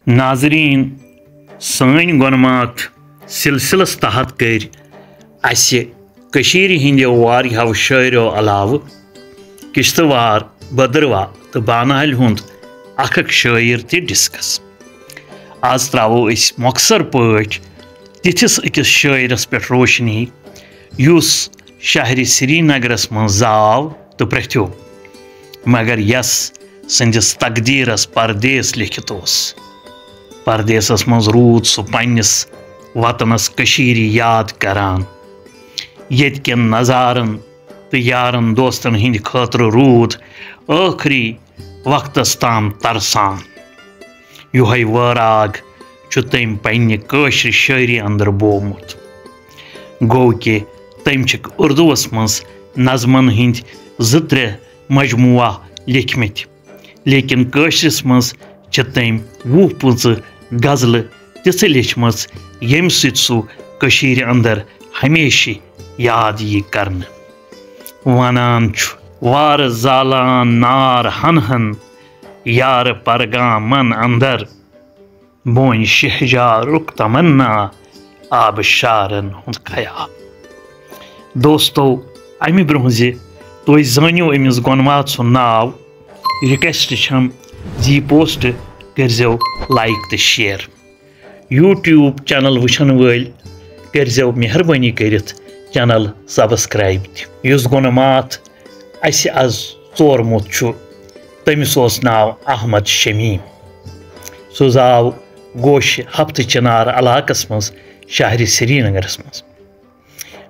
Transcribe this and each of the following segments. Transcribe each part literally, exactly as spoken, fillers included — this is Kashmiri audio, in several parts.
ناظرین، سٲنۍ گۄنماتھ سلسلس تحت کٔرۍ اسہِ کٔشیٖرِ ہٕنٛدیو واریاہو شٲعرو علاوٕ کشتوار، بدروا تہٕ بانہل ہُنٛد اکھ اکھ شٲعر تہِ ڈسکس۔ آز تراوو أسۍ مۄخصر پٲٹھۍ تِتھِس أکِس شٲعرس پٮ۪ٹھ روشنی، یُس شہرِ سرینگرس منٛز زاو تہٕ پرٛتھیو، مگر یس سٕنٛدِس تقدیرس پردیس لیکھِتھ اوس۔ پردیسس منٛز روٗد سُہ پننِس وطنس کٔشیٖرِ یاد کران، ییٚتہِ کٮ۪ن نظارن تہٕ یارن دوستن ہٕنٛدِ خٲطرٕ روٗد ٲخری وقتس تام ترسان۔ یِہوٚے وٲراگ چھُ تٔمۍ پننہِ کٲشرِ شٲعری اندر بوومُت۔ گوٚو کہِ تٔمۍ چھِکھ اردوس منٛز نظمن ہٕنٛدۍ زٕ ترٛےٚ مجموعہ لیکھمٕتۍ، لیکن کٲشرِس منٛز چھِ تٔمۍ وُہ پٕنٛژٕہ غزلہٕ تِژھٕ لیچھمٕژ، ییٚمہِ سۭتۍ سُہ کٔشیٖرِ اندر ہمیشہِ یاد یی کرنہٕ۔ ونان چھُ، وارٕ زالان نار ہن ہن، یارٕ پرگامن اندر، بونۍ شہجارُک تمنا، آبشارن ہُنٛد خیال۔ دوستو، امہِ برونٛہہ زِ تُہۍ زٲنِو أمِس گۄنماتھ سُنٛد ناو، request چھم زِ یہِ post کٔرزیو like تہٕ share۔ YouTube channel وٕچھن وٲلۍ کٔرزیو مہربٲنی کٔرِتھ channel subscribe تہِ۔ یُس گۄنماتھ اسہِ از ژورمُت چھُ، تٔمِس اوس ناو احمد شمیٖم۔ سُہ زاو گوشہِ ہفتہٕ چنار علاقس منٛز شہرِ سرینگرس منٛز۔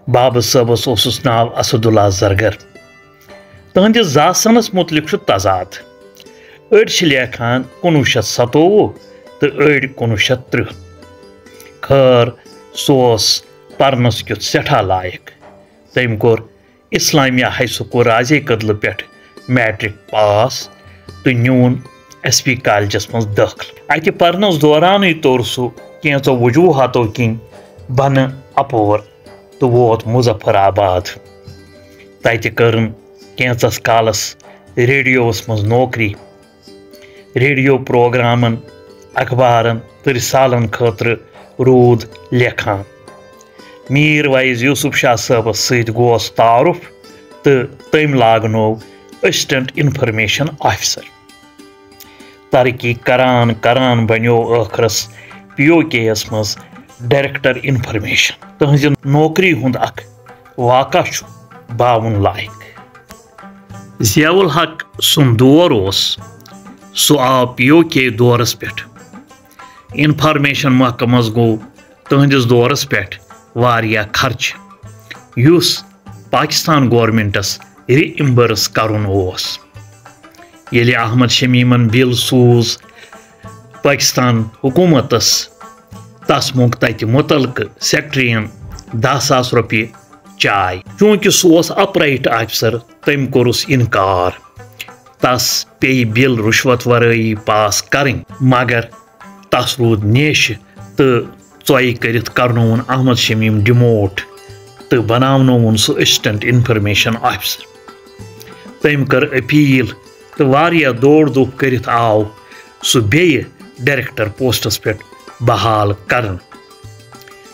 بابہٕ صٲبس اوسُس ناو اسداللہ زرگر۔ تہنٛدِس زاسنس مُتعلق چھُ تضاد۔ أڑۍ چھِ لیکھان کُنوُہ شیٚتھ ستووُہ تہٕ أڑۍ کُنوُہ شیٚتھ ترٕٛہ۔ خٲر، سُہ اوس پرنس کیُتھ سٮ۪ٹھاہ لایق۔ تٔمۍ کوٚر اسلامیہ ہائی سکول رازے کدلہٕ پٮ۪ٹھ میٹرک پاس تہٕ نیوٗن ایس پی کالجس منٛز دٲخلہٕ۔ اتہِ پرنس دورانٕے توٚر سُہ کینٛژو وجوہاتو کِنۍ بنہٕ اپور تہٕ ووت مظفر آباد۔ تتہِ کٔرٕن کینٛژس کالس ریڈیووس منٛز نوکری۔ ریڈیو پروگرامن، اخبارن تہٕ رسالن خٲطرٕ روٗد لیکھان۔ میٖر وعیٖز یوسف شاہ صٲبس سۭتۍ گوس تعارُف تہٕ تٔمۍ لاگنوو اسسٹنٹ انفارمیشن آفیسر۔ ترقی کران کران بنیو ٲخرس پی او کے یس منٛز ڈائریکٹر انفارمیشن۔ تہنٛزِ نوکری ہُنٛد اکھ واقعہ چھُ باوُن لایق۔ ضیاء الحق سُنٛد دور اوس، سُہ آو پی او کے دورس پٮ۪ٹھ۔ انفارمیشن محکمس گوٚو تہنٛدِس دورس پٮ۪ٹھ واریاہ خرچہٕ، یُس پاکستان گورنمنٹس ری امبرس کرُن اوس۔ ییٚلہِ احمد شمیمن بل سوٗز پاکستان حکومتس، تس موٚنگ تتہِ مُتعلقہٕ سیکرٹرین دَہ ساس رۄپیہِ چاے۔ چوٗنٛکہِ سُہ اوس اپرائٹ آفیسر، تٔمۍ کوٚرُس انکار۔ تس پیٚیہِ بل رُشوت ورٲیی پاس کرٕنۍ، مگر تس روٗد نیشہِ تہٕ ژۄیہِ کٔرِتھ کرنووُن احمد شمیم ڈیموٹ تہٕ بناونووُن سُہ اسسٹنٹ انفارمیشن آفیسر۔ تٔمۍ کٔر اپیل تہٕ واریاہ دورٕ دُپھ کٔرِتھ آو سُہ بیٚیہِ ڈائریکٹر پوسٹس پٮ۪ٹھ بحال کرنہٕ۔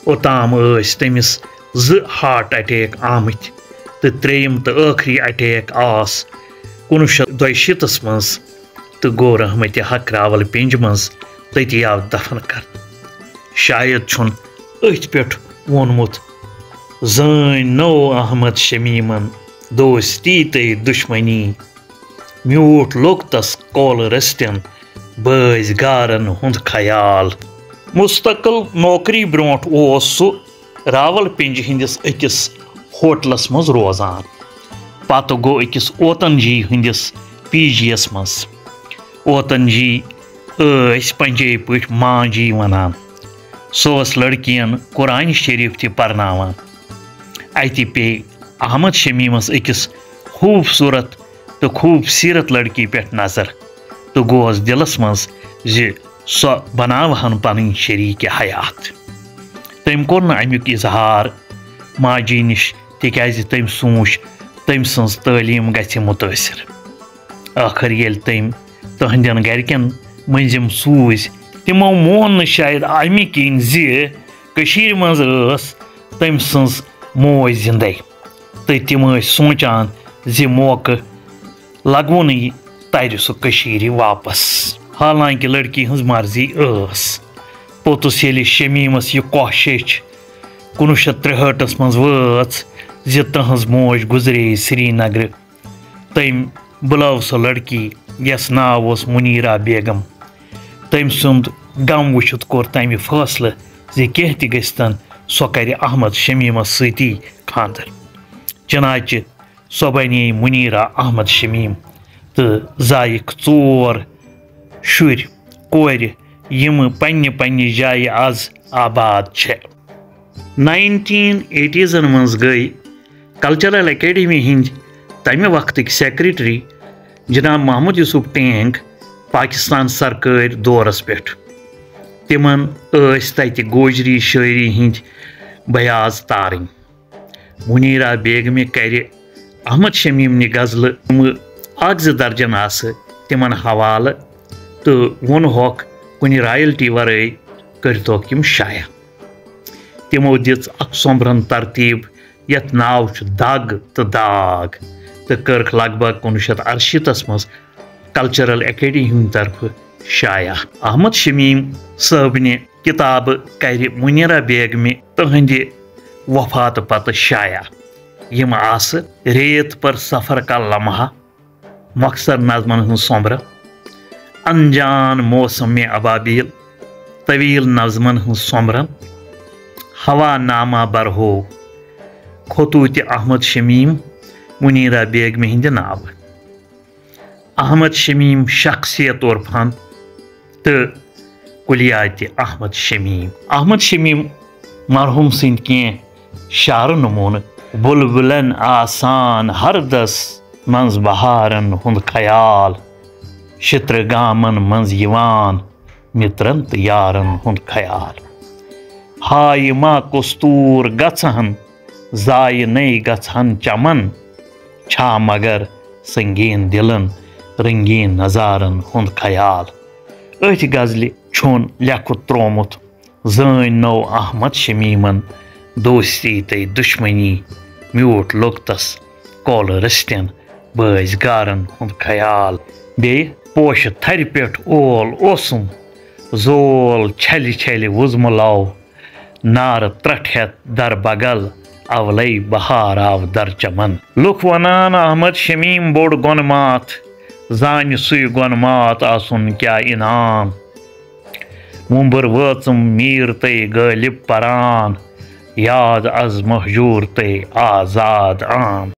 اوٚتام ٲسۍ تٔمِس زٕ ہارٹ اٹیک آمٕتۍ تہٕ ترٛیٚیِم تہٕ ٲخری اٹیک آس کُنوُہ شیٚتھ دۄیہِ شیٖتس منٛز تہٕ گوٚو رحمتِ حق راولپنڈی منٛز تٔتی آو دفن کرنہٕ۔ شاید چھُن أتھۍ پٮ۪ٹھ ووٚنمُت، "زٲنۍ نو احمد شمیمن دوستی تہٕ دشمنی، میوٗٹھ لوٚگ تس کولہٕ رٔستٮ۪ن بٲزۍ گارن ہُنٛد خیال۔" مستقل نوکری برونٛٹھ اوس سُہ راولپنڈی ہٕنٛدِس أکِس ہوٹلس منٛز روزان۔ پتہٕ گوٚو أکِس اوتن جی ہٕنٛدِس پی جی یس منٛز۔ اوتن جی ٲسۍ پنجٲبۍ پٲٹھۍ ماں جی ونان۔ سُہ اوس لڑکین قرآن شریف تہِ پرناوان۔ اتہِ پیٚیہِ احمد شمیمس أکِس خوٗبصوٗرت تہٕ خوٗبصیٖرت لڑکی پٮ۪ٹھ نظر تہٕ گوس دِلس منٛز زِ سۄ بناوہن پنٕنۍ شریٖکہِ حیات۔ تٔمۍ کوٚر نہٕ امیُک اظہار ماجی نِش، تِکیازِ تٔمۍ سوٗنچ تٔمۍ سٕنٛز تعلیٖم گژھِ مُتٲثر۔ ٲخٕر ییٚلہِ تٔمۍ تہنٛدٮ۪ن گرِکٮ۪ن مٔنٛزِم سوٗزۍ، تِمو مون نہٕ شاید اَمہِ کِنۍ زِ کٔشیٖرِ منٛز ٲس تٔمۍ سٕنٛز موج زِندَے، تہٕ تِم ٲسۍ سونٛچان زِ موقعہٕ لگوُنٕے ترِ سُہ کٔشیٖرِ واپس۔ حالانکہِ لڑکی ہٕنٛز مرضی ٲس۔ پوٚتُس ییٚلہِ شمیٖمس یہِ کوشش کُنوُہ شیٚتھ ترٛہٲٹھس منٛز وٲژ زِ تٕہٕنٛز موج گُزرے سرینگرٕ، تٔمۍ بُلٲو سۄ لڑکی یَس ناو اوس منیرا بیگم۔ تٔمۍ سُنٛد غم وٕچھِتھ کوٚر تٔمۍ فٲصلہٕ زِ کینٛہہ تہِ گٔژھتن، سۄ کرِ احمد شمیٖمس سۭتی خانٛدر۔ چنانچہ سۄ بنے منیرا احمد شمیٖم تہٕ زایکھ ژور شُرۍ کورِ، یِم پننہِ پننہِ جایہِ از آباد چھےٚ۔ ناینٹیٖن ایٹیٖزن منٛز گٔے کلچرل اکیڈمی ہٕنٛدۍ تمہِ وقتٕکۍ سیکرٹری جناب محمد یوسف ٹینگ پاکستان سرکٲرۍ دورس پٮ۪ٹھ۔ تِمن ٲسۍ تتہِ گوجری شٲعری ہٕنٛدۍ بیاض تارٕنۍ۔ منیرا بیگمہِ کرِ احمد شمیٖم نہِ غزلہٕ یِمہٕ اکھ زٕ درجن آسہٕ تِمن حوالہٕ تہٕ ووٚنہوکھ، کُنہِ رائلٹی ورٲے کٔرتوکھ یِم شایع۔ تِمو دِژ اکھ سۄمبرن ترتیٖب یتھ ناو چھُ دگ تہٕ داغ، تہٕ کٔرٕکھ لگ بگ کُنوُہ شیٚتھ ارشیٖتس منٛز کلچرل اکیڈمی ہٕنٛدِ طرفہٕ شایع۔ احمد شمیٖم صٲبنہِ کِتابہٕ کرِ منیرا بیگمہِ تہنٛدِ وفاتہٕ پتہٕ شایع۔ یِم آسہٕ ریت پر سفر کا لمحہ، مۄخصر نظمن ہٕنٛز سۄمبرن، انجان موسم ابابیل، طویل نظمن ہٕنٛز سۄمبرن، ہوا نامہ بر ہو، خطوط احمد شمیٖم، منیرا بیگمہِ ہٕنٛدِ ناوٕ۔ احمد شمیٖم شخصیت عرفان تہٕ کلیات احمد شمیٖم۔ احمد شمیٖم مرحوم سٕنٛدۍ کینٛہہ شعرٕ نموٗنہٕ۔ بُلبُلن آسان ہردس منٛز بہارن ہُنٛد خیال، شترٕ گامن منٛز یِوان مِترن تہٕ یارن ہُنٛد خیال۔ ہایہِ ما کستوٗر گژھہن، زایہِ نے گژھہن چمن، چھا مگر سنگین دلن رنگین نظارن ہُنٛد خیال۔ أتھۍ غزلہِ چھُن لیکھُت تروومُت، زٲنۍ نو احمد شمیٖمن دوستی تہٕ دُشمنی، میوٗٹھ لوٚگتس کولہٕ رٔستٮ۪ن بٲزۍ گارن ہُنٛد خیال۔ بیٚیہِ پوشہٕ تھرِ پٮ۪ٹھ اول اوسُم، زول چھلہِ چھلہِ وُزمہٕ لو، نارٕ ترٛٹھ ہٮ۪تھ در بغل، اولے بہار آو در چمن۔ لُکھ ونان احمد شمیٖم بوٚڑ گۄنہٕ ماتھ، زانہِ سُے گۄنہٕ ماتھ آسُن کیٛاہ انعام۔ وُمبٕر وٲژٕم میٖر تہٕ غٲلب پران، یاد از مہجوٗر تہٕ آزاد عام۔